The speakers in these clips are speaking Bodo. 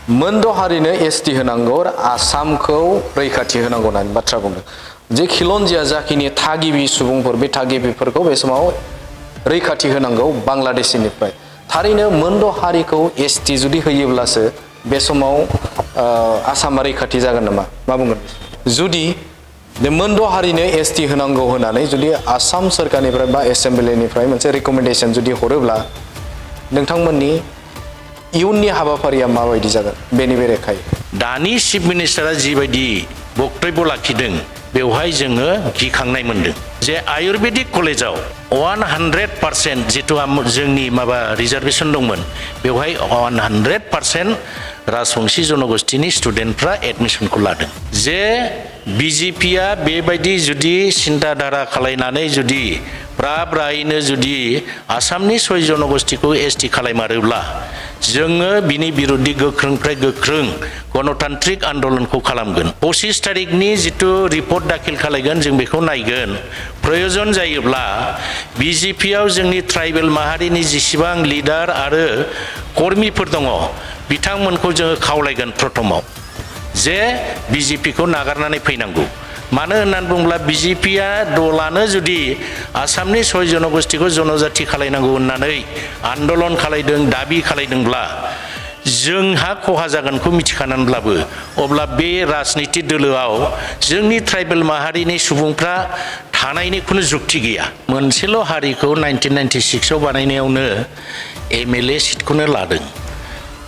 मोनद' हारिनो एसटि होनांगौ आसामखौ रैखाथि होनांगौ होननानै बाथ्रा बुंदों जे खिलन्जिया जाखिनि थागिबि सुबुंफोर बे थागिबिफोरखौ बे समाव रैखाथि होनांगौ बांलादेशनिफ्राय थारैनो मोनद' हारिखौ एसटि जुदि होयोब्लासो बे समाव आसामा रैखाथि जागोन नामा मा बुंगोन जुदि बे मोनद' हारिनो एसटि होनांगौ होननानै जुदि आसाम सोरखारनिफ्राय बा एसेम्बलिनिफ्राय मोनसे रिकमेन्डेसन जुदि हरोब्ला नोंथांमोननि इयुननि हाबाफारिया माबायदि जागोन बेनि बेरेखायै दानि चिफ मिनिस्टारा जिबायदि बक्तब्य लाखिदों बेवहाय जोङो गिखांनाय मोनदों जे आयुर्वेदिक कलेजाव 100% जितु जोंनि माबा रिजार्भेसन दंमोन बेवहाय 100% राजबंशी जनगोष्ठीनि स्टुडेन्टफ्रा एडमिसनखौ लादों जे बिजेपिया बेबायदि जुदि सिन्ताधारा खालायनानै जुदि ब्रायैनो जुदि आसामनि 6 जनगोष्ठीखौ एसटि खालायमारोब्ला जोङो बिनि बिरुद्धि गोख्रोंनिफ्राय गोख्रों गणतान्त्रिक आन्दोलनखौ खालामगोन 25 तारिखनि जितु रिपर्ट दाखिल खालायगोन जों बेखौ नायगोन प्रयोजन जायोब्ला बिजेपियाव जोंनि ट्राइबेल माहारिनि जेसेबां लिडार आरो कर्मीफोर दङ बिथांमोनखौ जोङो खावलायगोन प्रथमाव जे बिजेपिखौ नागारनानै फैनांगौ मानो होननानै बुङोब्ला बिजेपिया दलानो जुदि आसामनि 6 जनगोष्ठीखौ जनजाति खालायनांगौ होननानै आन्दोलन खालायदों दाबि खालायदोंब्ला जोंहा खहा जागोनखौ मिथिखानानैब्लाबो अब्ला बे राजनिति दोलोआव जोंनि ट्राइबेल माहारिनि सुबुंफ्रा थानायनि खुनु जुक्ति गैया मोनसेल' हारिखौ 1996 आव बानायनायावनो एमएलए सिटखौनो लादों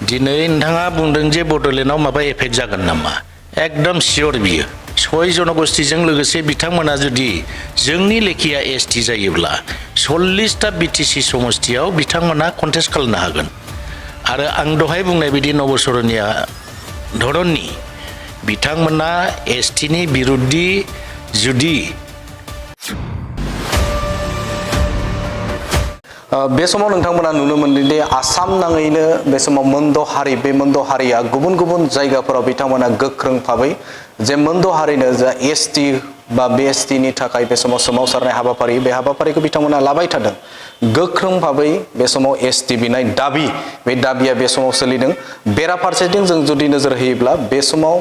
दिनै नोंथाङा बुंदों जे बड'लेण्डआव माबा एफेक्ट जागोन नामा एकदम सियर बियो 6 जनगोष्ठीजों लोगोसे बिथांमोना जुदि जोंनि लेखिया एसटि जायोब्ला 40टा बिटिसि समष्टियाव बिथांमोना कन्टेस्ट खालामनो हागोन आरो आं दहाय बुंनाय बायदि नबसरनिया धरननि बिथांमोना एसटिनि बिरुद्धि जुदि बे समाव नोंथांमोना नुनो मोनदों दि आसाम नाङैनो बे समाव मोनद' हारि बे मोनद' हारिया गुबुन गुबुन जायगाफोराव बिथांमोना गोख्रों भाबै जे मोनद' हारिनो जा एसटि बा बिएसटिनि थाखाय बे समाव सोमावसारनाय हाबाफारि बे हाबाफारिखौ बिथांमोना लाबाय थादों गोख्रों भाबै बे समाव एसटि बिनाय दाबि बे दाबिया बे समाव सोलिदों बेराफारसेथिं जों जुदि नोजोर होयोब्ला बे समाव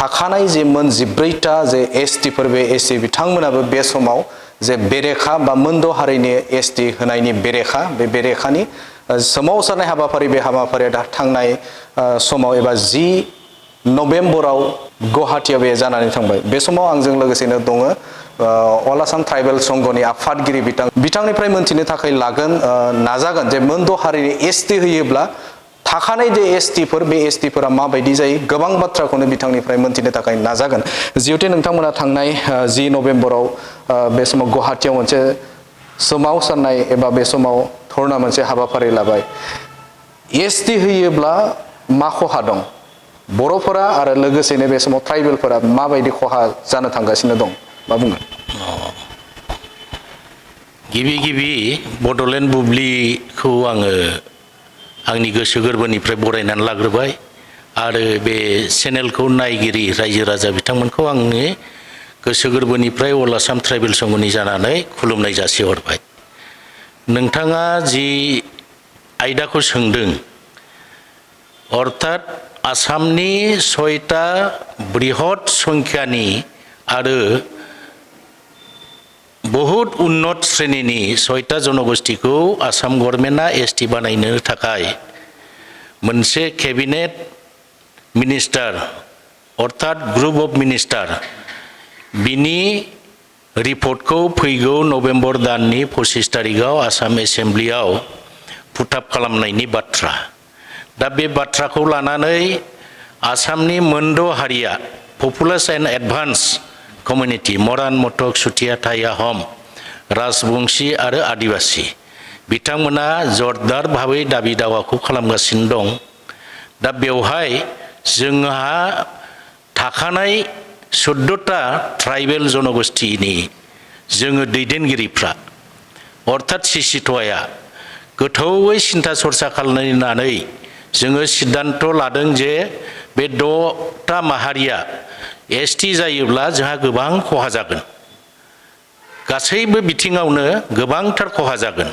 थाखानाय जे मोन 14टा जे एसटिफोर बे एसटि बिथांमोनाबो बे समाव जे बेरेखा बा मोनद' हारिनि एसटि होनायनि बेरेखा बे बेरेखानि सोमावसारनाय हाबाफारि बे हाबाफारिया थांनाय समाव एबा 10 नभेम्बराव गुवाहाटीयाव बे जानानै थांबाय बे समाव आंजों लोगोसेनो दङ अल आसाम ट्राइबेल संघनि आफादगिरि बिथांनिफ्राय मोनथिनो थाखाय नाजागोन जे मोनद' हारिनि एसटि होयोब्ला थाखानाय जे एसटिफोर बे एसटिफोरा माबायदि जायो गोबां बाथ्राखौनो बिथांनिफ्राय मोनथिनो थाखाय नाजागोन जिहेतु नोंथांमोना थांनाय 10 नभेम्बराव बे समाव गुवाहाटीयाव मोनसे सोमावसारनाय एबा बे समाव धरना मोनसे हाबाफारि लाबाय एसटि होयोब्ला मा खहा दं बर'फोरा आरो लोगोसेनो बे समाव ट्राइबेलफोरा माबायदि खहा जानो थांगासिनो दं मा बुंगोन गिबि बड'लेण्ड बुब्लिखौ आङो आंनि गोसो गोरबोनिफ्राय बरायनानै लाग्रोबाय आरो बे चेनेलखौ नायगिरि रायजो राजा बिथांमोनखौ आंनि गोसो गोरबोनिफ्राय अल आसाम ट्राइबेल संघनि जानानै खुलुमनाय जासिहरबाय नोंथाङा जि आयदाखौ सोंदों अर्थात आसामनि 6टा बृहत संख्यानि आरो बहुत उन्नत श्रेणीनि 6टा जनगोष्ठीखौ आसाम गभर्नमेन्टआ एसटि बानायनो थाखाय मोनसे केबिनेट मिनिस्टार अर्थात ग्रुप अफ मिनिस्टार बिनि रिपर्टखौ फैगौ नभेम्बर दाननि 25 तारिखआव आसाम एसेम्ब्लियाव पुटआप खालामनायनि बाथ्रा दा बे बाथ्राखौ लानानै आसामनि मोनद' हारिया पपुलास एन्ड एडभान्स कमिउनिटि मरान मटक चुटिया टाइ आहम राजबंशी आरो आदिबासी बिथांमोना जरदार भाबै दाबि दावाखौ खालामगासिनो दं दा बेवहाय जोंहा थाखानाय 14टा ट्राइबेल जनगोष्ठीनि जोङो दैदेनगिरिफ्रा अर्थात सिसिट'या गोथौयै सिन्था सरसा खालामनानै जोङो सिद्धान्त लादों जे बे 6टा माहारिया एसटि जायोब्ला जोंहा गोबां खहा जागोन गासैबो बिथिङावनो गोबांथार खहा जागोन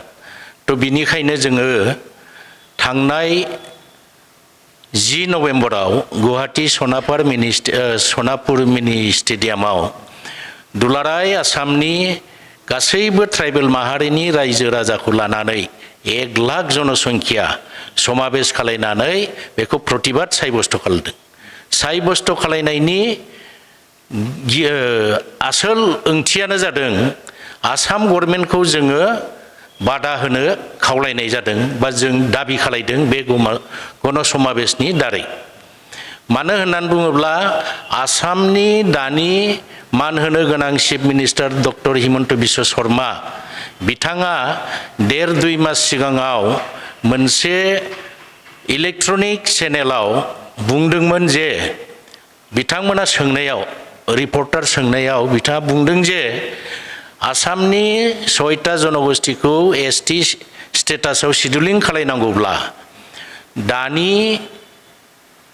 थ' बिनिखायनो जोङो थांनाय 10 नभेम्बराव गुवाहाटी सनापुर मिनि स्टेडियामाव दुलाराय आसामनि गासैबो ट्राइबेल माहारिनि रायजो राजाखौ लानानै 1 लाख जनसंख्या समाबेश खालायनानै बेखौ प्रतिबाद सायबस्थ' खालामदों। सायबस्थ' खालायनायनि आसल ओंथियानो जादों आसाम गभर्नमेन्टखौ जोङो बादा होनो खावलायनाय जादों बा जों दाबि खालायदों बे गण समाबेशनि दारै। मानो होननानै बुङोब्ला आसामनि दानि मान होनो गोनां chief minister doctor Himanta Biswa Sharma बिथाङा 1.5-2 मास सिगाङाव मोनसे इलेक्ट्रनिक चेनेलाव बुंदोंमोन जे बिथांमोना सोंनायाव रिपर्टार सोंनायाव बिथाङा बुंदों जे आसामनि 6टा जनगोष्ठीखौ ST स्टेटासआव शिडुलिं खालायनांगौब्ला दानि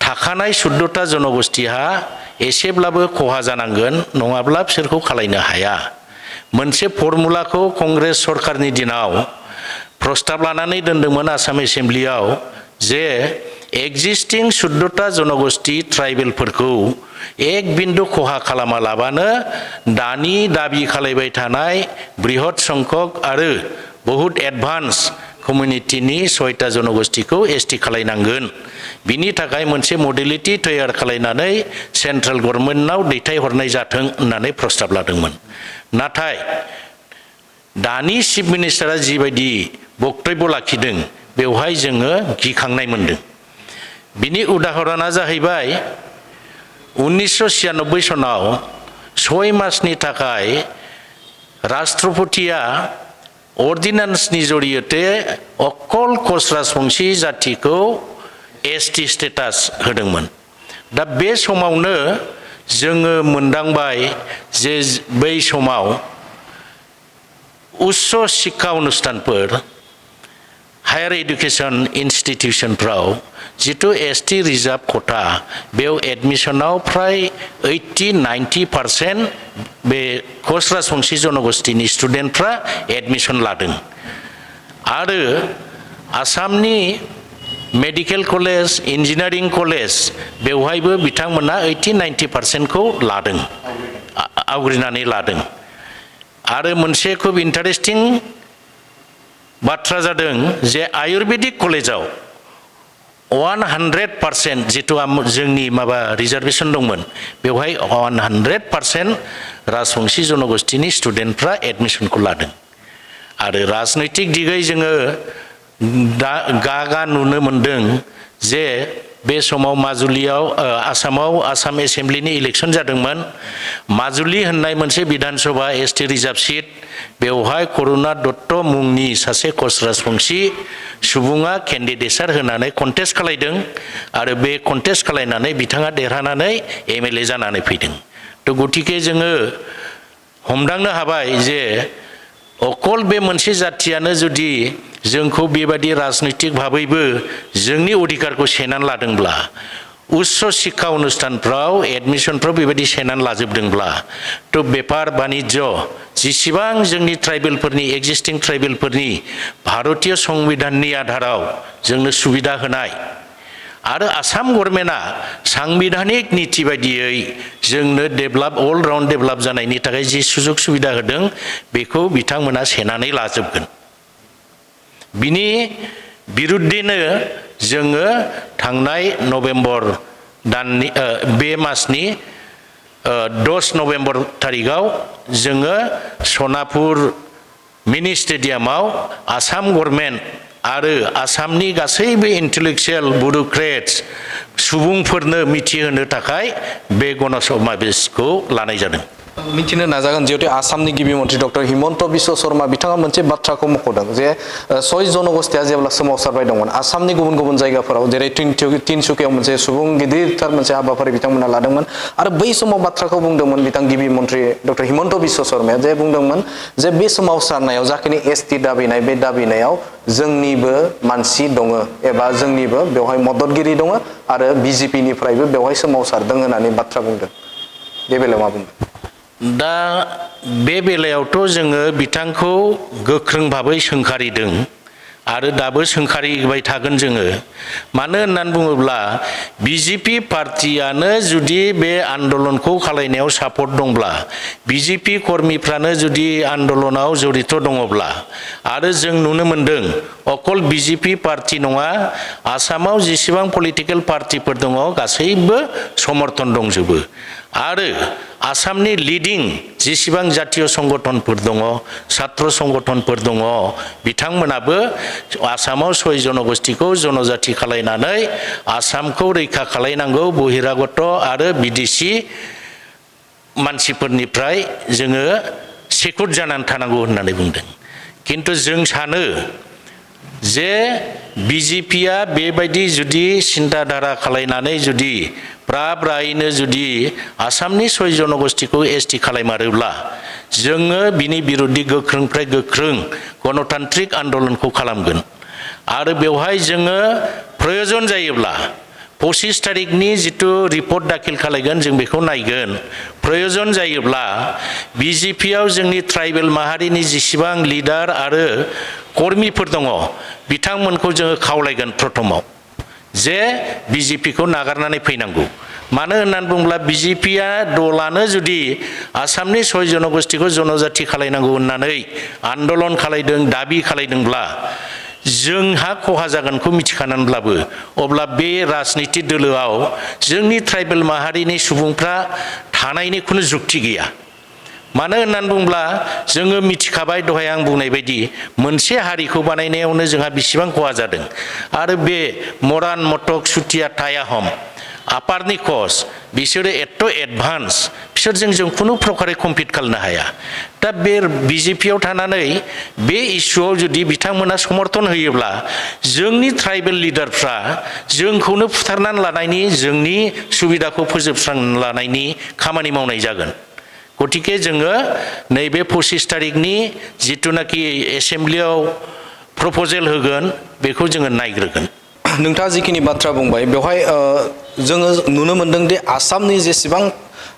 थाखानाय 14टा जनगोष्ठीहा एसेब्लाबो खहा जानांगोन नङाब्ला बिसोरखौ खालायनो हाया। मोनसे फर्मुलाखौ कंग्रेस सरकारनि दिनाव प्रस्ताब लानानै दोनदोंमोन आसाम एसेम्ब्लियाव जे एक्जिस्टिं 14टा जनगोष्ठी ट्राइबेलफोरखौ एक बिन्दु खहा खालामालाबानो दानि दाबि खालायबाय थानाय बृहत संख्यक आरो बहुत एडभान्स कमिउनिटिनि 6टा जनगोष्ठीखौ ST खालायनांगोन। बिनि थाखाय मोनसे मडेलिटी तैयार खालायनानै सेन्ट्रेल गभर्नमेन्टनाव दैथायहरनाय जाथों होननानै प्रस्ताब लादोंमोन। नाथाय दानि चिफ मिनिस्टारा जिबायदि बक्तव्य लाखिदों बेवहाय जोङो गिखांनाय मोनदों। बिनि उदाहरणा जाहैबाय 1996 सनाव 6 मासनि थाखाय राष्ट्रपतिया अर्डिनेन्सनि जरियते अकल कच राजबंशी जातिखौ ST स्टेटास होदोंमोन। दा बे समावनो जोङो मोनदांबाय जे बै समाव उच्च शिक्षा अनुष्ठानफोर हायर एडुकेशन इन्स्टिट्यूशनफ्राव जितु ST रिजार्व कोटा बेव एडमिशनाव फ्राय 80-90% बे कच राजबंशी जनगोष्ठीनि स्टुडेन्टफ्रा एडमिशन लादों। आरो आसामनि मेडिकेल कलेज इन्जिनियारिं कलेज बेवहायबो बिथांमोना 80-90% खौ लादों आवग्रिनानै लादों। आरो मोनसे खुब इन्टारेस्टिं बाथ्रा जादों जे आयुर्वेदिक कलेजाव 100% जितु जोंनि माबा रिजार्वेशन दंमोन बेवहाय 100% राजबंशी जनगोष्ठीनि स्टुडेन्टफ्रा एडमिशनखौ लादों। आरो राजनैतिक दिगै जोङो गा नुनो मोनदों जे बे समाव माजुलियाव आसामाव आसाम एसेम्ब्लिनि इलेक्शन जादोंमोन। माजुलि होननाय मोनसे विधानसभा ST रिजार्व सीट बेवहाय करुणा दत्त मुंनि सासे कच राजबंशी सुबुङा केन्डिडेटसार होनानै कन्टेस्ट खालायदों आरो बे कन्टेस्ट खालायनानै बिथाङा देरहानानै MLA जानानै फैदों। तो गतिके जोङो हमदांनो हाबाय जे अकल बे मोनसे जातियानो जुदि जोंखौ बेबादि राजनैतिक भाबैबो जोंनि अधिकारखौ सेनानै लादोंब्ला उच्च शिक्षा अनुष्ठानफ्राव एडमिशनफ्राव बेबादि सेनानै लाजोबदोंब्ला तो बेपार बाणिज्य जेसेबां जोंनि ट्राइबेलफोरनि एक्जिस्टिं ट्राइबेलफोरनि भारतीय संविधाननि आधाराव जोंनो सुबिदा होनाय आरो आसाम गभर्नमेन्टआ सांबिधानिक नीति बायदियै जोंनो डेभेलप अल राउन्ड डेभेलप जानायनि थाखाय जि सुजुग सुबिदा होदों बेखौ बिथांमोना सेनानै लाजोबगोन। बिनि बिरुद्धेनो जोङो थांनाय नभेम्बर दाननि बे मासनि 10 नभेम्बर तारिखआव जोङो सनापुर मिनि स्टेडियामाव आसाम गभर्नमेन्ट आरो आसामनि गासैबो इन्टेलेक्चुएल ब्युरोक्रेट्स सुबुंफोरनो मिथिहोनो थाखाय बे गण समाबेशखौ लानाय जादों। मिथिनो नाजागोन जिहेतु आसामनि गिबि मन्त्रि डक्टर हिमन्त बिश्व शर्मा बिथाङा मोनसे बाथ्राखौ मख'दों जे 6 जनगोष्ठीया जेब्ला सोमावसारबाय दंमोन आसामनि गुबुन गुबुन जायगाफोराव जेरै तिनसुकियाव मोनसे सुबुं गिदिरथार मोनसे हाबाफारि बिथांमोना लादोंमोन आरो बै समाव बाथ्राखौ बुंदोंमोन बिथां गिबि मन्त्रि डक्टर हिमन्त बिश्व शर्माया जे बुंदोंमन जे बे सोमावसारनायाव जाखिनि ST दाबिनाय बे दाबिनायाव जोंनिबो मानसि दङ एबा जोंनिबो बेवहाय मददगिरि दङ आरो BJP निफ्रायबो बेवहाय सोमावसारदों होननानै बाथ्रा बुंदों। बे बेलायाव मा बुंदों? दा बे बेलायावथ' जोङो बिथांखौ गोख्रों भाबै सोंखारिदों आरो दाबो सोंखारिबाय थागोन जोङो मानो होननानै बुङोब्ला बिजेपि पार्टियानो जुदि बे आन्दलनखौ खालायनायाव सापर्ट दंब्ला बिजेपि कर्मिफ्रानो जुदि आन्दलनाव जड़ित दङब्ला आरो जों नुनो मोनदों अकल बिजेपि पार्टी नङा आसामाव जेसेबां पलिटिकेल पार्टीफोर दङ गासैबो समर्थन दंजोबो आरो आसामनि लिडिं जेसेबां जातीय संगठनफोर दङ छात्र संगठनफोर दङ बिथांमोनाबो आसामाव 6 जनगोष्ठीखौ जनजाति खालायनानै आसामखौ रैखा खालायनांगौ बहिरागत आरो बिदेशी मानसिफोरनिफ्राय जोङो सेकुर जानानै थानांगौ होननानै बुंदों किन्तु जों सानो जे बिजेपिया बेबायदि जुदि सिन्ताधारा खालायनानै जुदि प्रायैनो जुदि आसामनि 6 जनगोष्ठीखौ एसटि खालायमारोब्ला जोङो बिनि बिरुद्धि गोख्रोंनिफ्राय गोख्रों गणतान्त्रिक आन्दलनखौ खालामगोन आरो बेवहाय जोङो प्रयोजन जायोब्ला 25 तारिखनि जितु रिपर्ट दाखिल खालायगोन जों बेखौ नायगोन प्रयोजन जायोब्ला बिजेपियाव जोंनि ट्राइबेल माहारिनि जेसेबां लिडार आरो कर्मिफोर दङ बिथांमोनखौ जोङो खावलायगोन प्रथमाव जे बिजेपिखौ नागारनानै फैनांगौ मानो होननानै बुङोब्ला बिजेपिया दलानो जुदि आसामनि 6 जनगोष्ठीखौ जनजाति खालायनांगौ होननानै आन्दलन खालायदों दाबि खालायदोंब्ला जोंहा खहा जागोनखौ मिथिखानानैब्लाबो अब्ला बे राजनिति दोलोआव जोंनि ट्राइबेल माहारिनि सुबुंफ्रा थानायनि खुनु जुक्ति गैया मानो होननानै बुङोब्ला जोङो मिथिखाबाय दहाय आं बुंनाय बायदि मोनसे हारिखौ बानायनायावनो जोंहा बेसेबां खहा जादों आरो बे मरान मटक सुतिया टायाहम आपारनि कस बिसोरो एथ' एडभान्स बिसोरजों जों खुनु प्रकारै कम्पिट खालामनो हाया दा बे बिजेपियाव थानानै बे इस्युआव जुदि बिथांमोना समर्थन होयोब्ला जोंनि ट्राइबेल लिडारफ्रा जोंखौनो फुथारनानै लानायनि जोंनि सुबिदाखौ फोजोबस्रांनानै लानायनि खामानि मावनाय जागोन गतिके जोङो नैबे 25 तारिखनि जितुनाखि एसेम्ब्लियाव प्रप'जेल होगोन बेखौ जोङो नायग्रोगोन नोंथाङा जिखिनि बाथ्रा बुंबाय बेवहाय जोङो नुनो मोनदों दि आसामनि जेसेबां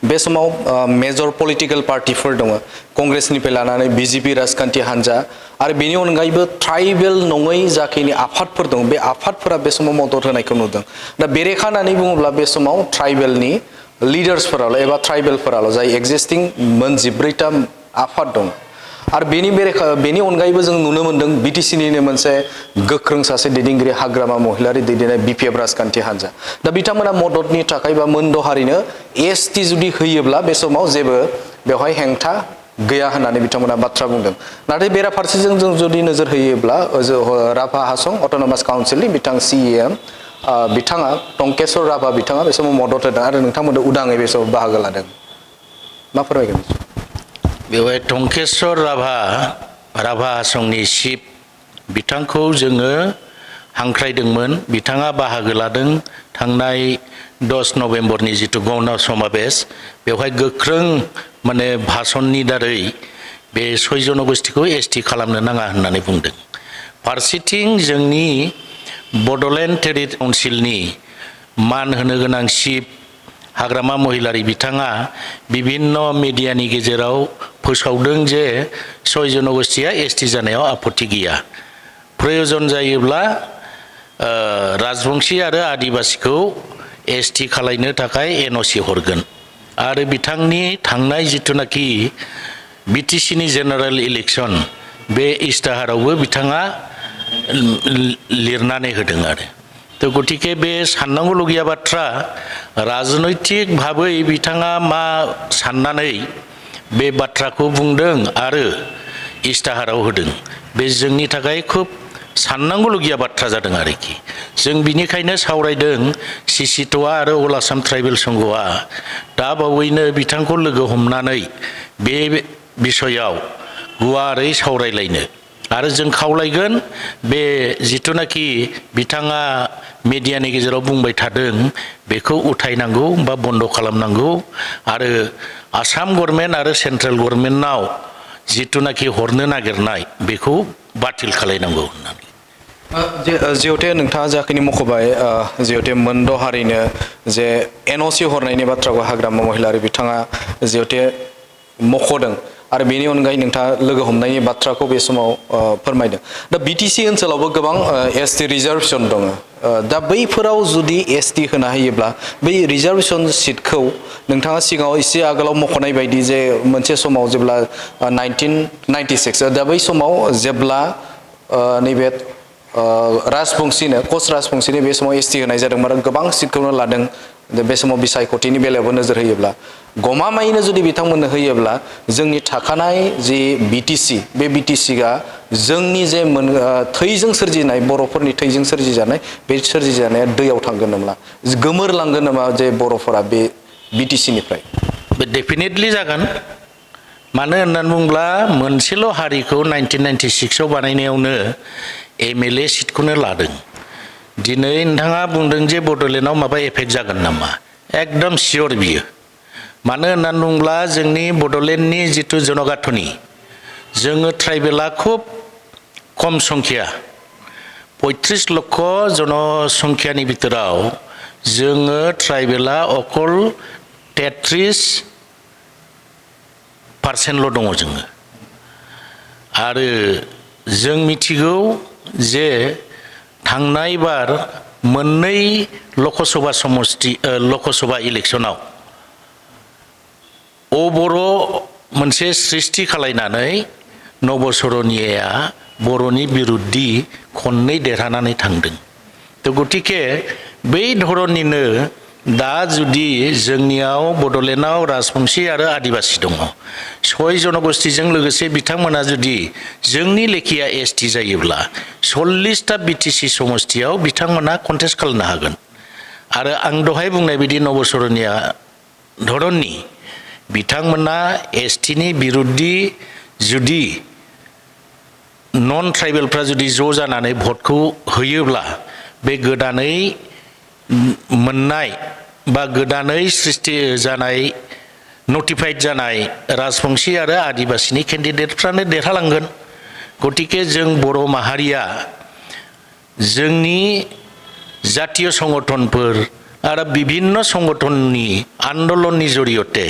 बे समाव मेजर पलिटिकल पार्टीफोर दङ कंग्रेसनिफ्राय लानानै बिजेपि राजखान्थि हान्जा आरो बेनि अनगायैबो ट्राइबेल नङै जाखिनि आफादफोर दं बे आफादफोरा बे समाव मदद होनायखौ नुदों दा बेरेखा होननानै बुङोब्ला बे समाव ट्राइबेलनि लिडार्सफोराल' एबा ट्राइबेलफोराल' जाय एक्जिस्टिं मोन 14टा आफाद दं आरो बेनि अनगायैबो जों नुनो मोनदों बिटिसिनिनो मोनसे गोख्रों सासे दैदेनगिरि हाग्रामा महिलारि दैदेननाय बिपिएफ राजखान्थि हान्जा दा बिथांमोना मददनि थाखाय बा मोनद' हारिनो एसटि जुदि होयोब्ला बे समाव जेबो बेवहाय हेंथा गैया होननानै बिथांमोना बाथ्रा बुंदों नाथाय बेराफारसेजों जों जुदि नोजोर होयोब्ला राभा हासं अट'नमास काउन्सिलनि बिथां CEM बिथाङा टंकेश्वर राभा बिथाङा बे समाव मदद होदों आरो नोंथांमोननो उदाङै बे समाव बाहागो लादों मा फोरमायगोन बेवहाय टंकेश्वर राभा हासंनि चिफ बिथांखौ जोङो हांख्रायदोंमोन बिथाङा बाहागो लादों थांनाय 10 नभेम्बरनि जितु गण समावेश बेवहाय गोख्रों माने भाषणनि दारै बे 6 जनगोष्ठीखौ एसटि खालामनो नाङा होननानै बुंदों फारसेथिं जोंनि बड'लेण्ड टेरिटरि काउन्सिलनि मान होनो गोनां चिफ हाग्रामा महिलारि बिथाङा बिभिन्न मिडियानि गेजेराव फोसावदों जे 6 जनगोष्ठीया एसटि जानायाव आपत्ति गैया प्रयोजन जायोब्ला राजबंशी आरो आदिबासीखौ एसटि खालायनो थाखाय एनअसि हरगोन आरो बिथांनि थांनाय जितुनाखि बिटिसिनि जेनेरेल इलेक्सन बे इस्ताहारावबो बिथाङा लिरनानै होदों आरो तो गतिके बे साननांगौलगिया बाथ्रा राजनैतिक भाबै बिथाङा मा साननानै बे बाथ्राखौ बुंदों आरो इस्ताहाराव होदों बे जोंनि थाखाय खुब साननांगौलगिया बाथ्रा जादों आरोखि जों बिनिखायनो सावरायदों सिसिट'आ आरो अल आसाम ट्राइबेल संघआ दा बावैनो बिथांखौ लोगो हमनानै बे बिषयाव गुवारै सावरायलायनो आरो जों खावलायगोन बे जितुनाखि बिथाङा मिडियानि गेजेराव बुंबाय थादों बेखौ उथायनांगौ बा बन्द खालामनांगौ आरो आसाम गभर्नमेन्ट आरो सेन्ट्रेल गभर्नमेन्टनाव जितुनाखि हरनो नागिरनाय बेखौ बातिल खालायनांगौ होननानै जिहेतु नोंथाङा जाखिनि मख'बाय जिहेतु मोनद' हारिनो जे एनअसि हरनायनि बाथ्राखौ हाग्रामा महिलारि बिथाङा जिहेतु मख'दों आरो बेनि अनगायै नोंथाङा लोगो हमनायनि बाथ्राखौ बे समाव फोरमायदों दा बिटिसि ओनसोलावबो गोबां एसटि रिजार्भेसन दङ दा बैफोराव जुदि एसटि होना होयोब्ला बै रिजार्भेसन सिटखौ नोंथाङा सिगाङाव एसे आगोलाव मख'नाय बायदि जे मोनसे समाव जेब्ला 1996 दा बै समाव जेब्ला नैबे राजबंशीनो कच राजबंशीनो बे समाव एसटि होनाय जादोंमोन आरो गोबां सिटखौनो लादों बे समाव बिसायख'थिनि बेलायावबो नोजोर होयोब्ला गमामायैनो जुदि बिथांमोननो होयोब्ला जोंनि थाखानाय जि बिटिसि बे बिटिसिआ जोंनि जे थैजों सोरजिनाय बर'फोरनि थैजों सोरजिजानाय बे सोरजिजानाया दैयाव थांगोन नामा गोमोरलांगोन नामा जे बर'फोरा बे बिटिसिनिफ्राय डेफिनेटलि जागोन मानो होननानै बुङोब्ला मोनसेल' हारिखौ 1996 आव बानायनायावनो एमएलए सिटखौनो लादों दिनै नोंथाङा बुंदों जे बड'लेण्डआव माबा एफेक्ट जागोन नामा एकदम सियर बियो मानो होननानै बुङोब्ला जोंनि बड'लेण्डनि जिथु जनगाथनि जोङो ट्राइबेला खुब खम संख्या 35 लक्ष जनसंख्यानि बिथोराव जोङो ट्राइबेला अकल 33% दङ जोङो आरो जों मिथिगौ जे थांनाय बार मोननै लकसभा इलेक्शनाव बर' मोनसे सृष्टि खालायनानै नबसरनिया बर'नि बिरुद्धि खननै देरहानानै थांदों थ' गतिके बै धरनिनो दा जुदि जोंनियाव बड'लेण्डआव राजबंशी आरो आदिबासि दङ 6 जनगोष्ठीजों लोगोसे बिथांमोना जुदि जोंनि लेखिया एसटि जायोब्ला 40टा बिटिसि समष्टियाव बिथांमोना कन्टेस्ट खालामनो हागोन आरो आं दहाय बुंनाय बायदि नबसरनिया धरननि बिथांमोना एसटिनि बिरुद्धि जुदि नन ट्राइबेलफ्रा जुदि ज' जानानै भटखौ होयोब्ला बे गोदानै मोननाय बा गोदानै सृष्टि जानाय नटिफाइड जानाय राजबंशी आरो आदिबासिनि केन्डिडेटफ्रानो देरहालांगोन गतिके जों बर' माहारिया जोंनि जातीय संगठनफोर आरो विभिन्न संगठननि आन्दलननि जरियते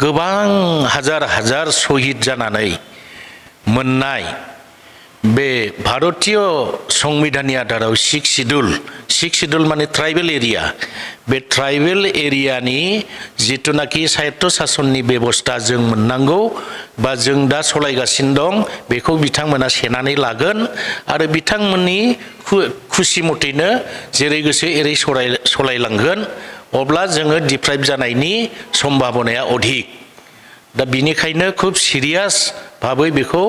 गोबां हाजार शहीद जानानै मोननाय बे भारतीय संविधाननि आधाराव 6 शिड्युल माने ट्राइबेल एरिया बे ट्राइबेल एरियानि जितुनाखि साहित्य शासननि बेबस्था जों मोननांगौ बा जों दा सलायगासिनो दं बेखौ बिथांमोना सेनानै लागोन आरो बिथांमोननि खुसि मथैनो जेरै गोसो एरै सलायलांगोन अब्ला जोङो डिप्राइभ जानायनि सम्भावनाया अधिक दा बिनिखायनो खुब सिरियास भाबै बेखौ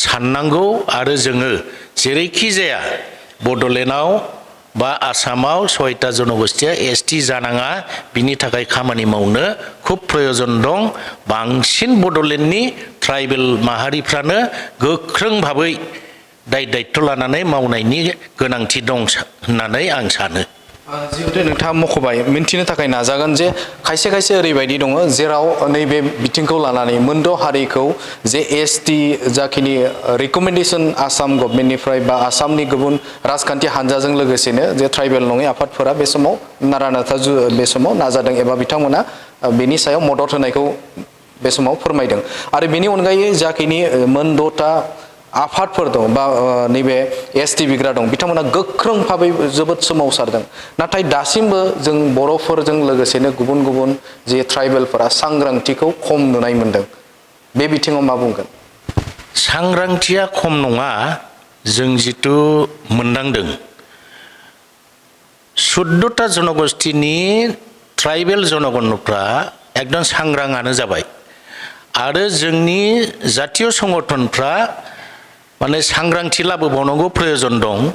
साननांगौ आरो जोङो जेरैखि जाया बड'लेण्डआव बा आसामाव 6टा जनगोष्ठीया एसटि जानाङा बिनि थाखाय खामानि मावनो खुब प्रयोजन दं बांसिन बड'लेण्डनि ट्राइबेल माहारिफ्रानो गोख्रों भाबै दायित्व लानानै मावनायनि गोनांथि दं होननानै आं सानो जिहेतु नोंथाङा मख'बाय मिन्थिनो थाखाय नाजागोन जे खायसे ओरैबायदि दङ जेराव नैबे बिथिंखौ लानानै मोनद' हारिखौ जे एसटि जाखिनि रिकमेन्डेसन आसाम गभर्नमेन्टनिफ्राय बा आसामनि गुबुन राजखान्थि हान्जाजों लोगोसेनो जे ट्राइबेल नङै आफादफोरा बे समाव नारा नाथा बे समाव नाजादों एबा बिथांमोना बेनि सायाव मदद होनायखौ बे समाव फोरमायदों आरो बेनि अनगायै जाखिनि मोनद'टा आफादफोर दं बा नैबे एसटि बिग्रा दं बिथांमोना गोख्रों भाबै जोबोद सोमावसारदों नाथाय दासिमबो जों बर'फोरजों लोगोसेनो गुबुन जे ट्राइबेलफोरा सांग्रांथिखौ खम नुनाय मोनदों बे बिथिङाव मा बुंगोन सांग्रांथिया खम नङा जों जितु मोनदांदों 14टा जनगोष्ठीनि ट्राइबेल जनगणफ्रा एकदम सांग्राङानो जाबाय आरो जोंनि जातीय संगठनफ्रा माने सांग्रांथि लाबोबावनांगौ प्रयोजन दं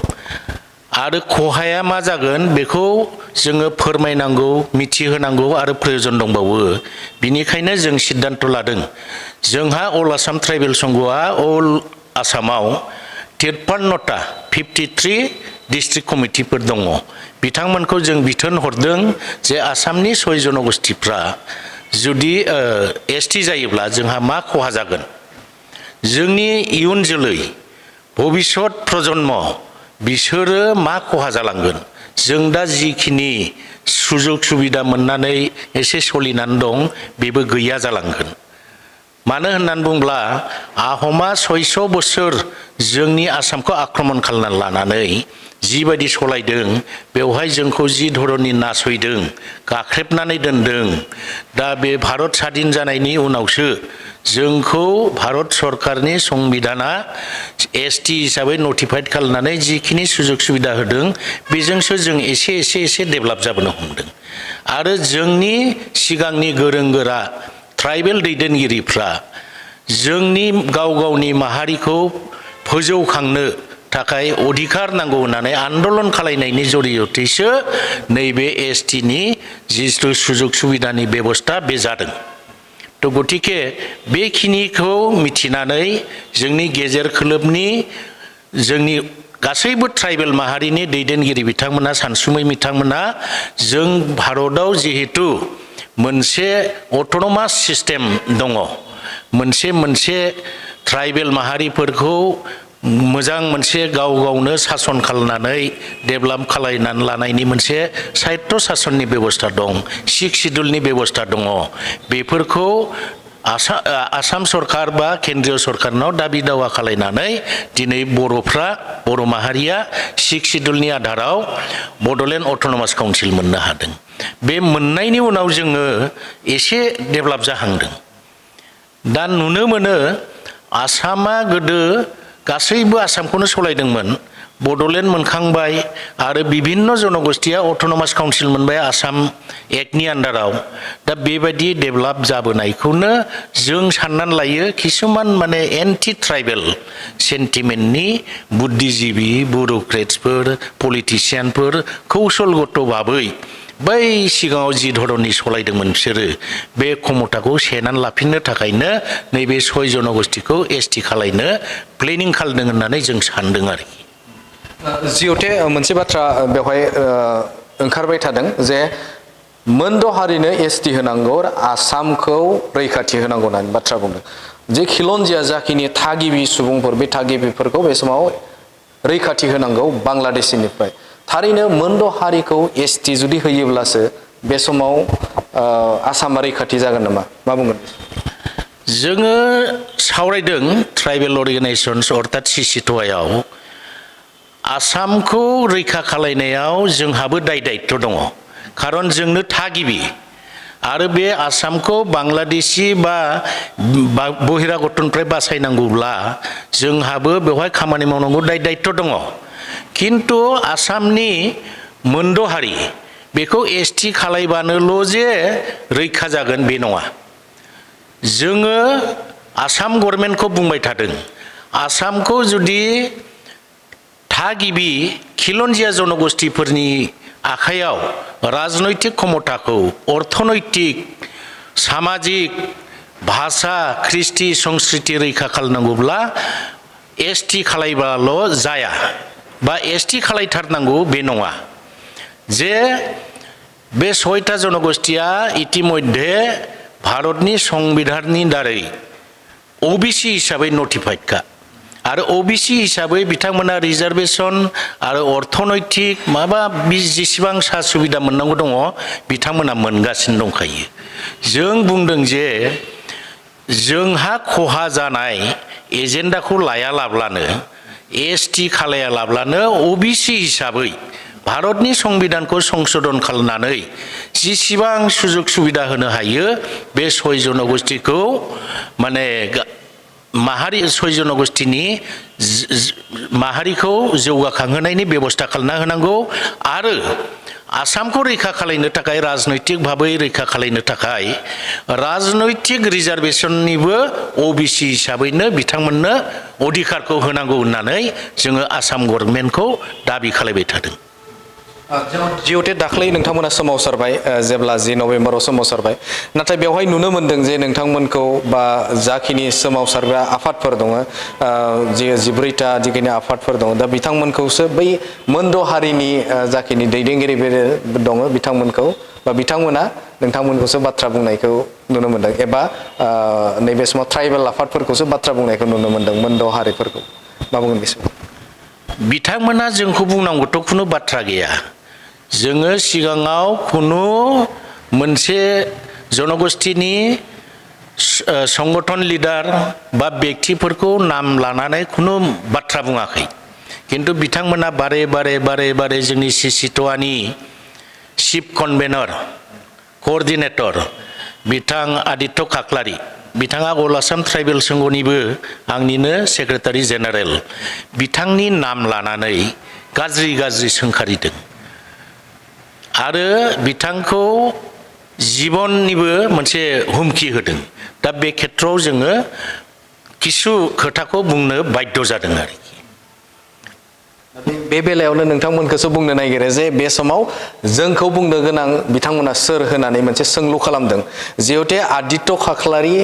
आरो खहाया मा जागोन बेखौ जोङो फोरमायनांगौ मिथिहोनांगौ आरो प्रयोजन दंबावो बिनिखायनो जों सिद्धान्त लादों जोंहा अल आसाम ट्राइबेल संघआ अल आसामाव 53टा 53 डिस्ट्रिक्ट कमिटिफोर दङ बिथांमोनखौ जों बिथोन हरदों जे आसामनि 6 जनगोष्ठीफ्रा जुदि एसटि जायोब्ला जोंहा मा खहा जागोन जोंनि इयुन जोलै भबिष्यत प्रजन्म बिसोरो मा खहा जालांगोन जों दा जिखिनि सुजुग सुबिदा मोननानै एसे सलिनानै दं बेबो गैया जालांगोन मानो होननानै बुंब्ला आहमा 600 बोसोर जोंनि आसामखौ आक्रमण खालामनानै लानानै जिबायदि सलायदों बेवहाय जोंखौ जि धरननि नासयदों गाख्रेबनानै दोनदों दा बे भारत स्वाधीन जानायनि उनावसो जोंखौ भारत सरकारनि संबिधाना एसटि हिसाबै नटिफाइड खालामनानै जिखिनि सुजुग सुबिदा होदों बेजोंसो जों एसे डेभेलप जाबोनो हमदों आरो जोंनि सिगांनि गोरों गोरा ट्राइबेल दैदेनगिरिफ्रा जोंनि गावनि माहारिखौ फोजौखांनो थाखाय अधिकार नांगौ होननानै आन्दलन खालायनायनि जरियतेसो नैबे एसटिनि जिथु सुजुग सुबिदानि बेबस्था बे जादों तो गतिके बेखिनिखौ मिथिनानै जोंनि गेजेर खोलोबनि जोंनि गासैबो ट्राइबेल माहारिनि दैदेनगिरि बिथांमोना सानसुमै बिथांमोना जों भारतआव जिहेतु मोनसे अट'नमास सिस्टेम दङ मोनसे ट्राइबेल माहारिफोरखौ मोजां मोनसे गावनो सासन खालामनानै डेभेलप खालामनानै लानायनि मोनसे साहित्य सासननि बेबस्था दं 6 शिड्युलनि बेबस्था दङ बेफोरखौ आसाम सरकार बा केन्द्रीय सरकारनाव दाबि दावा खालायनानै दिनै बर' माहारिया 6 शिड्युलनि आधाराव बड'लेण्ड अट'नमास काउन्सिल मोननो हादों बे मोननायनि उनाव जोङो एसे डेभेलप जाहांदों दा नुनो मोनो आसामा गोदो गासैबो आसामखौनो सलायदोंमोन बड'लेण्ड मोनखांबाय आरो बिभिन्न जनगोष्ठीया अट'नमास काउन्सिल मोनबाय आसाम एक्टनि आन्डाराव दा बेबायदि डेभेलप जाबोनायखौनो जों साननानै लायो किसुमान माने एन्टि ट्राइबेल सेन्टिमेन्टनि बुद्धिजीबि ब्युरोक्रेट्सफोर पलिटिशियानफोर कौशलगत भाबै बै सिगाङाव जि धरननि सलायदोंमोन बिसोरो बे क्षमताखौ सेनानै लाफिननो थाखायनो नैबे 6 जनगोष्ठीखौ एसटि खालायनो प्लेनिं खालामदों होननानै जों सानदों आरोखि जिहते मोनसे बाथ्रा बेवहाय ओंखारबाय थादों जे मोनद' हारिनो एसटि होनांगौ आसामखौ रैखाथि होनांगौ होननानै बाथ्रा बुंदों जे खिलन्जिया जाखिनि थागिबि सुबुंफोर बे थागिबिफोरखौ बे समाव रैखाथि होनांगौ बांलादेशनिफ्राय थारैनो मोनद' हारिखौ एसटि जुदि होयोब्लासो बे समाव आसामा रैखाथि जागोन नामा मा बुंगोन जोङो सावरायदों ट्राइबेल अर्गेनाइजेशन्स अर्थात सिसिट'आव आसामखौ रैखा खालायनायाव जोंहाबो दायित्व दङ खारन जोंनो थागिबि आरो बे आसामखौ बांलादेशी बा बहिरागतनिफ्राय बासायनांगौब्ला जोंहाबो बेवहाय खामानि मावनांगौ दायित्व दङ किन्तु आसामनि मोनद' हारि बेखौ एसटि खालायबानोल' जे रैखा जागोन बे नङा जोङो आसाम गभर्नमेन्टखौ बुंबाय थादों आसामखौ जुदि थागिबि खिलन्जिया जनगोष्ठीफोरनि आखायाव राजनैतिक क्षमताखौ अर्थनैतिक सामाजिक भाषा कृष्टि संस्कृति रैखा खालामनांगौब्ला एसटि खालायबाल' जाया बा एसटि खालायथारनांगौ बे नङा जे बे 6टा जनगोष्ठीया इतिमध्ये भारतनि संविधाननि दारै ओबिसि हिसाबै नटिफाइडखा आरो ओबिसि हिसाबै बिथांमोना रिजार्वेशन आरो अर्थनैतिक माबा जेसेबां सा सुबिदा मोननांगौ दङ बिथांमोना मोनगासिनो दंखायो जों बुंदों जे जोंहा खहा जानाय एजेन्डाखौ लायालाब्लानो एसटि खालायालाब्लानो ओबिसि हिसाबै भारतनि संविधानखौ संशोधन खालामनानै जेसेबां सुजुग सुबिदा होनो हायो बे 6 जनगोष्ठीखौ माने माहारि 6 जनगोष्ठीनि माहारिखौ जौगाखांहोनायनि बेबस्था खालामना होनांगौ आरो आसामखौ रैखा खालायनो थाखाय राजनैतिक भाबै रैखा खालायनो थाखाय राजनैतिक रिजार्वेशननिबो ओबिसि हिसाबैनो बिथांमोननो अधिकारखौ होनांगौ होननानै जोङो आसाम गभर्नमेन्टखौ दाबि खालायबाय थादों जिहते दाख्लै नोंथांमोना सोमावसारबाय जेब्ला 10 नभेम्बराव सोमावसारबाय नाथाय बेवहाय नुनो मोनदों जे नोंथांमोनखौ बा जाखिनि सोमावसारग्रा आफादफोर दङ जे 14टा जिखिनि आफादफोर दङ दा बिथांमोनखौसो बै मोनद' हारिनि जाखिनि दैदेनगिरि दङ बिथांमोनखौ बा बिथांमोना नोंथांमोनखौसो बाथ्रा बुंनायखौ नुनो मोनदों एबा नैबे समाव ट्राइबेल आफादफोरखौसो बाथ्रा बुंनायखौ नुनो मोनदों मोनद' हारिफोरखौ मा बुंगोन बे समाव बिथांमोना जोंखौ बुंनांगौथ' खुनु बाथ्रा गैया जोङो सिगाङाव खुनु मोनसे जनगोष्ठीनि संगठन लिडार बा व्यक्तिफोरखौ नाम लानानै खुनु बाथ्रा बुङाखै किन्तु बिथांमोना बारे बारे जोंनि सिसिट'आनि चिफ कनभेनर कोअर्डिनेटर बिथां आदित्य खाख्लारि बिथाङा अल आसाम ट्राइबेल संघनिबो आंनिनो सेक्रेटारि जेनेरेल बिथांनि नाम लानानै गाज्रि सोंखारिदों आरो बिथांखौ जीबननिबो मोनसे हुमखि होदों दा बे खेत्रआव जोङो किसु खोथाखौ बुंनो बाध्य जादों आरोखि बे बेलायावनो नोंथांमोनखौसो बुंनो नागिरो जे बे समाव जोंखौ बुंनो गोनां बिथांमोना सोर होनानै मोनसे सोंलु खालामदों जिहेतु आदित्य खाख्लारि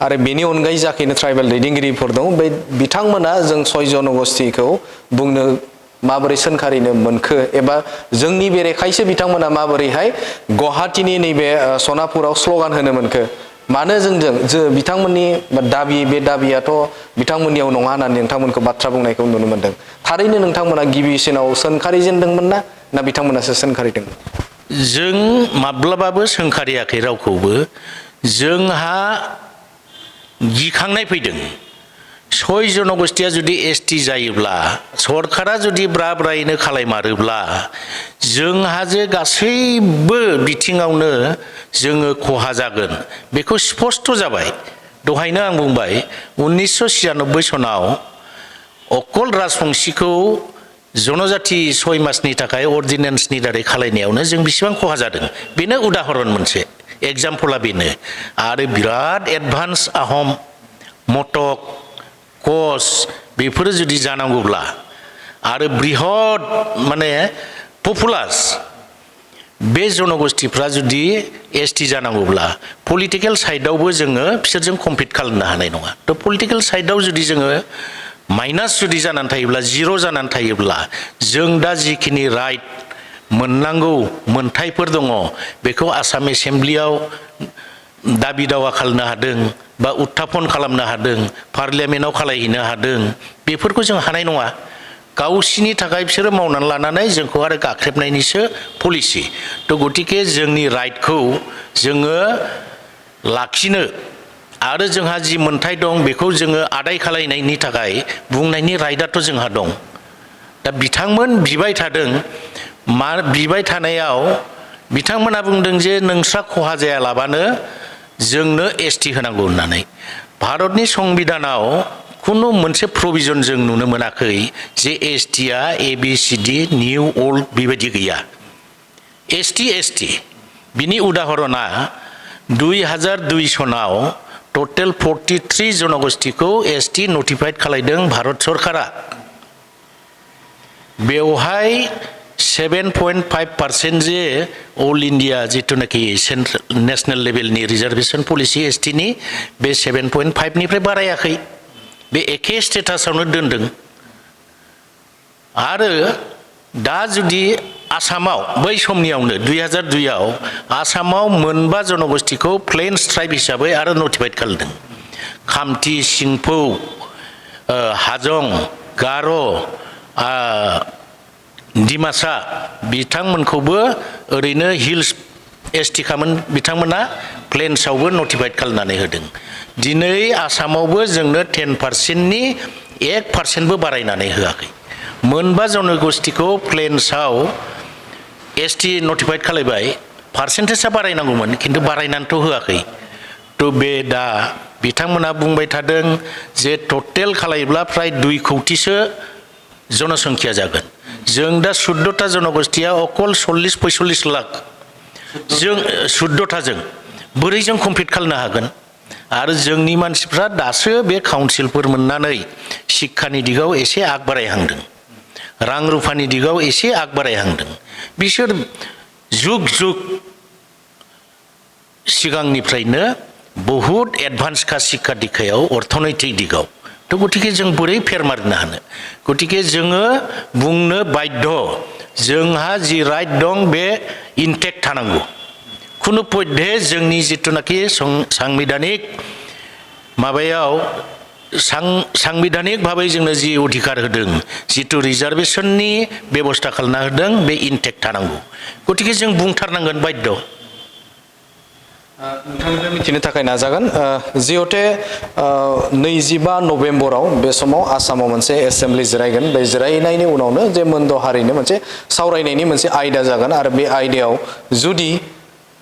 आरो बेनि अनगायै जाखिनि ट्राइबेल दैदेनगिरिफोर दं बे बिथांमोना जों 6 जनगोष्ठीखौ बुंनो माबोरै सोंखारिनो मोनखो एबा जोंनि बेरेखायसो बिथांमोना माबोरैहाय गुवाहाटीनि नैबे सनापुराव स्लगान होनो मोनखो मानो जों बिथांमोननि दाबि बे दाबियाथ' बिथांमोननियाव नङा होननानै नोंथांमोनखौ बाथ्रा बुंनायखौ नुनो मोनदों थारैनो नोंथांमोना गिबिसिनाव सोंखारिजेनदोंमोन ना बिथांमोनासो सोंखारिदों जों माब्लाबाबो सोंखारियाखै रावखौबो जोंहा गिखांनाय फैदों 6 जनगोष्ठीया जुदि एसटी जायोब्ला सरकारा जुदि ब्रायैनो खालायमारोब्ला जोंहा जे गासैबो बिथिङावनो जोङो खहा जागोन बेखौ स्पष्ट जाबाय दहायनो आं बुंबाय 1996 सनाव अकल राजबंशीखौ जनजाति 6 मासनि थाखाय अर्डिनेन्सनि दारै खालायनायावनो जों बेसेबां खहा जादों बेनो उदाहरन मोनसे एग्जाम्पला बेनो आरो बिराद एडभान्स आहम मटक कच बेफोरो जुदि जानांगौब्ला आरो बृहद माने पपुलास बे जनगोष्ठीफ्रा जुदि एसटी जानांगौब्ला पलिटिकल साइडआवबो जोङो बिसोरजों कम्पिट खालामनो हानाय नङा थ' पलिटिकल साइडआव जुदि जोङो माइनास जुदि जानानै थायोब्ला जिर' जानानै थायोब्ला जों दा जिखिनि राइट मोननांगौ मोनथायफोर दङ बेखौ आसाम एसेम्ब्लियाव दाबि दावा खालामनो हादों बा उत्थापन खालामनो हादों पार्लियामेन्टआव खालायहैनो हादों बेफोरखौ जों हानाय नङा गावसिनि थाखाय बिसोरो मावनानै लानानै जोंखौ आरो गाख्रेबनायनिसो पलिसि थ' गतिके जोंनि राइटखौ जोङो लाखिनो आरो जोंहा जि मोनथाय दं बेखौ जोङो आदाय खालायनायनि थाखाय बुंनायनि राइटआथ' जोंहा दं दा बिथांमोन बिबाय थादों मा बिबाय थानायाव बिथांमोना बुंदों जे नोंस्रा खहा जायालाबानो जोंनो एसटी होनांगौ होननानै भारतनि संबिधानाव खुनु मोनसे प्रभिजन जों नुनो मोनाखै जे एसटीआ ABCD निउ ओल्ड बेबायदि गैया एसटी बिनि उदाहरना 2002 सनाव टोटेल 43 जनगोष्ठीखौ एसटी नटिफाइड खालायदों भारत सरकारा बेवहाय 7.5% जे अल इंडिया जितुनाखि नेशनल लेभेलनि रिजर्वेशन पलिसि एसटीनि बे 7.5 निफ्राय बारायाखै बे एखे स्टेटासावनो दोनदों आरो दा जुदि आसामाव बै समनियावनो 2002 आव आसामाव मोनबा जनगोष्ठीखौ प्लेन्स ट्राइब हिसाबै आरो नटिफाइड खालामदों खामति सिंफौ हाजं गार' डिमासा बिथांमोनखौबो ओरैनो हिल्स एसटी खामोन बिथांमोना प्लेन्सआवबो नटिफाइड खालामनानै होदों दिनै आसामावबो जोंनो 10% नि 1% बारायनानै होआखै मोनबा जनगोष्ठीखौ प्लेन्सआव एसटी नटिफाइड खालायबाय पार्सेन्टेजआ बारायनांगौमोन खिन्थु बारायनानैथ' होआखै थ' बे दा बिथांमोना बुंबाय थादों जे टटेल खालायोब्ला फ्राय 2 कौटिसो जनसंख्या जागोन जों दा 14टा जनगोष्ठीया अकल 40-45 लाख जों 14टाजों बोरै जों कम्पिट खालामनो हागोन आरो जोंनि मानसिफ्रा दासो बे काउन्सिलफोर मोननानै शिक्षानि दिगाव एसे आग बारायहांदों रां रुफानि दिगाव एसे आग बारायहांदों बिसोर जुग सिगांनिफ्रायनो बहुत एडभान्सखा शिक्षा दिखायाव अर्थनैतिक दिगाव थ' गतिके जों बोरै फेर मारिनो हानो गतिके जोङो बुंनो बाध्य जोंहा जि राइट दं बे इनटेक्ट थानांगौ खुनु पद्धे जोंनि जितुनाखि सांबिधानिक माबायाव सांबिधानिक भाबै जोंनो जि अधिकार होदों जितु रिजार्वेशननि बेबस्था खालामना होदों बे इनटेक्ट थानांगौ गतिके जों बुंथारनांगोन बाध्य नोंथांनिफ्राय मिथिनो थाखाय नाजागोन जिहते 25 नभेम्बराव बे समाव आसामाव मोनसे एसेम्बलि जिरायगोन बे जिरायनायनि उनावनो जे मोनद' हारिनो मोनसे सावरायनायनि मोनसे आयदा जागोन आरो बे आयदायाव जुदि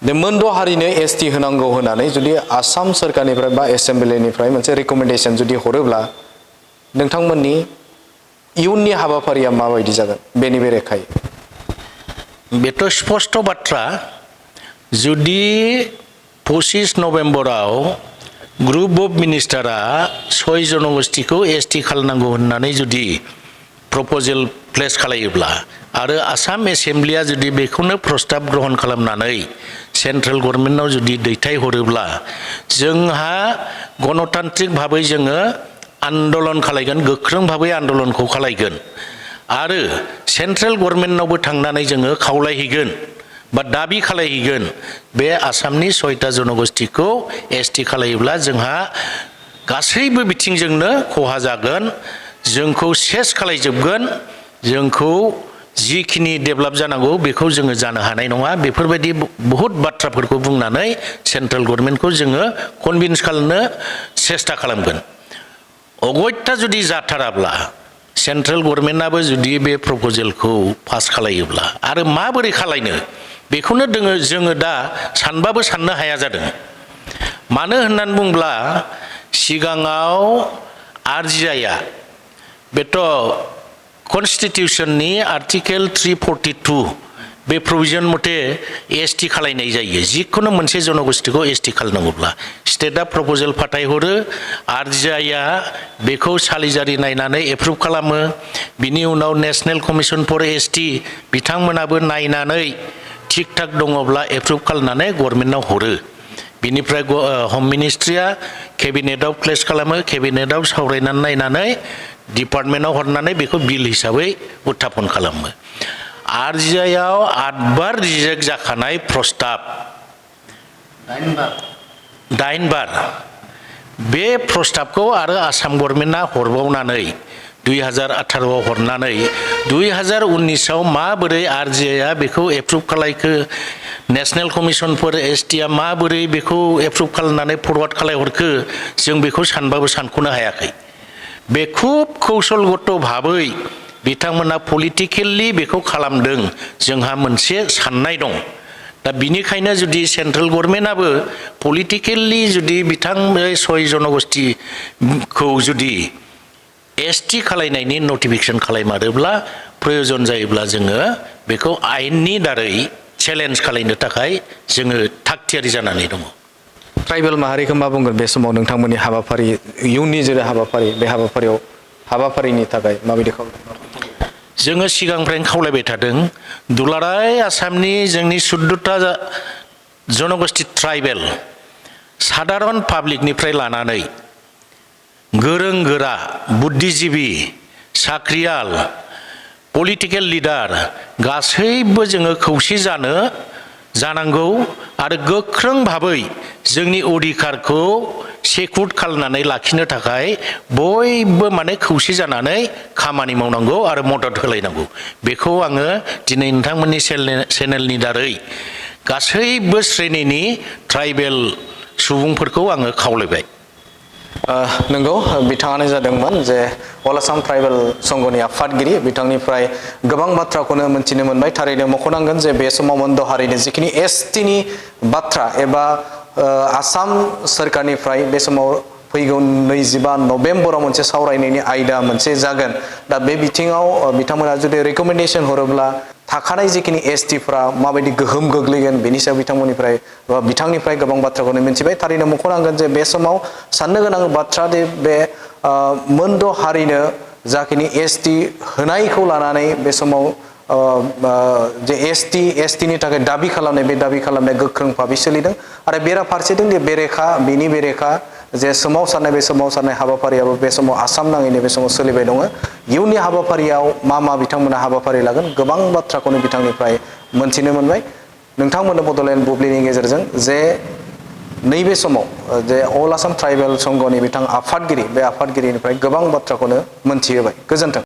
बे मोनद' हारिनो एसटि होनांगौ होननानै जुदि आसाम सोरखारनिफ्राय बा एसेम्बलिनिफ्राय मोनसे रिकमेन्डेसन जुदि हरोब्ला नोंथांमोननि इयुननि हाबाफारिया माबायदि जागोन बेनि बेरेखायै बेथ' स्पष्ट बाथ्रा जुदि 25 नभेम्बराव ग्रुप अफ मिनिस्टारा 6 जनगोष्ठीखौ एसटि खालामनांगौ होननानै जुदि प्रप'जेल प्लेस खालायोब्ला आरो आसाम एसेम्बलिया जुदि बेखौनो प्रस्ताब ग्रहण खालामनानै सेन्ट्रेल गभर्नमेन्टआव जुदि दैथायहरोब्ला जोंहा गणतान्त्रिक भाबै जोङो आन्दलन खालायगोन गोख्रों भाबै आन्दलनखौ खालायगोन आरो सेन्ट्रेल गभर्नमेन्टआवबो थांनानै जोङो खावलायहैगोन बा दाबि खालायहैगोन बे आसामनि 6टा जनगोष्ठीखौ एसटि खालायोब्ला जोंहा गासैबो बिथिंजोंनो खहा जागोन जोंखौ सेस खालायजोबगोन जोंखौ जिखिनि डेभेलप जानांगौ बेखौ जोङो जानो हानाय नङा बेफोरबायदि बहुत बाथ्राफोरखौ बुंनानै सेन्ट्रेल गभर्नमेन्टखौ जोङो कनभिन्स खालामनो सेस्था खालामगोन अगत्यथा जुदि जाथाराब्ला सेन्ट्रेल गभर्नमेन्टआबो जुदि बे प्रप'जेलखौ पास खालायोब्ला आरो माबोरै खालायनो बेखौनो जोङो दा सानबाबो साननो हाया जादों मानो होननानै बुंब्ला सिगाङाव आरजिआइआ बेथ' कनस्टिटिउसननि आर्टिकेल 342 बे प्रभिजन मथे एसटि खालायनाय जायो जिखुनु मोनसे जनगोष्ठीखौ एसटि खालामनांगौब्ला स्टेटआ प्रप'जेल फाथायहरो आरजिआइआ बेखौ सालिजारि नायनानै एप्रुभ खालामो बिनि उनाव नेशनेल कमिसन फर एसटि बिथांमोनाबो नायनानै थिग थाक दङब्ला एप्रुभ खालामनानै गभर्नमेन्टआव हरो बिनिफ्राय हम मिनिस्ट्रिया केबिनेटआव प्लेस खालामो केबिनेटआव सावरायनानै नायनानै डिपार्टमेन्टआव हरनानै बेखौ बिल हिसाबै उत्थापन खालामो आरजिआइआव 8 बार रिजेक्ट जाखानाय प्रस्ताब 8 बार बे प्रस्ताबखौ आरो आसाम गभर्नमेन्टआ हरबावनानै 2018 आव हरनानै 2019 आव माबोरै आरजिआइआ बेखौ एप्रुभ खालायखो नेशनेल कमिसन फर एसटिआ माबोरै बेखौ एप्रुभ खालामनानै फरवार्ड खालायहरखो जों बेखौ सानबाबो सानख'नो हायाखै बे खुब कौशलगत भाबै बिथांमोना पलिटिकेलि बेखौ खालामदों जोंहा मोनसे साननाय दं दा बिनिखायनो जुदि सेन्ट्रेल गभर्नमेन्टआबो पलिटिकेलि जुदि बिथां 6 जनगोष्ठीखौ जुदि एसटि खालायनायनि नटिफिकेसन खालायमारोब्ला प्रयोजन जायोब्ला जोङो बेखौ आयेननि दारै चेलेन्ज खालायनो थाखाय जोङो थागथियारि जानानै दङ ट्राइबेल माहारिखौ मा बुंगोन बे समाव नोंथांमोननि हाबाफारि इयुननि जेरै हाबाफारि बे हाबाफारिनि थाखाय माबायदि जोङो सिगांनिफ्रायनो खावलायबाय थादों दुलाराय आसामनि जोंनि 14टा जनगोष्ठी ट्राइबेल साधारन पाब्लिकनिफ्राय लानानै गोरों गोरा बुद्धिजीबी साख्रियाल पलिटिकेल लिडार गासैबो जोङो खौसे जानांगौ आरो गोख्रों भाबै जोंनि अधिकारखौ सेक्युर खालामनानै लाखिनो थाखाय बयबो माने खौसे जानानै खामानि मावनांगौ आरो मदद होलायनांगौ बेखौ आङो दिनै नोंथांमोननि चेनेलनि दारै गासैबो श्रेणिनि ट्राइबेल सुबुंफोरखौ आङो खावलायबाय नंगौ बिथाङानो जादोंमोन जे अल आसाम ट्राइबेल संघनि आफादगिरि बिथांनिफ्राय गोबां बाथ्राखौनो मिथिनो मोनबाय थारैनो मख'नांगोन जे बे समाव मोनद' हारिनि जिखिनि एसटिनि बाथ्रा एबा आसाम सोरखारनिफ्राय बे समाव फैगौ 25 नभेम्बराव मोनसे सावरायनायनि आयदा मोनसे जागोन दा बे बिथिङाव बिथांमोना जुदि रिकमेन्डेसन हरोब्ला थाखानाय जिखिनि एसटिफ्रा माबायदि गोहोम गोग्लैगोन बेनि सायाव बिथांनिफ्राय गोबां बाथ्राखौनो मिथिबाय थारैनो मख'नांगोन जे बे समाव साननो गोनां बाथ्रा दे बे मोनद' हारिनो जाखिनि एसटि होनायखौ लानानै बे समाव जे एसटिनि थाखाय दाबि खालामनाय बे दाबि खालामनाया गोख्रों भाबै सोलिदों आरो बेराफारसेथिं बेनि बेरेखा जे सोमावसारनाय बे सोमावसारनाय हाबाफारियाबो बे समाव आसाम नाङैनो बे समाव सोलिबाय दङ इयुननि हाबाफारियाव मा बिथांमोना हाबाफारि लागोन गोबां बाथ्राखौनो बिथांनिफ्राय मोनथिनो मोनबाय नोंथांमोननो बड'लेण्ड बुब्लिनि गेजेरजों जे नैबे समाव जे अल आसाम ट्राइबेल संघनि बिथां आफादगिरि बे आफादगिरिनिफ्राय गोबां बाथ्राखौनो मोनथिहोबाय गोजोन्थों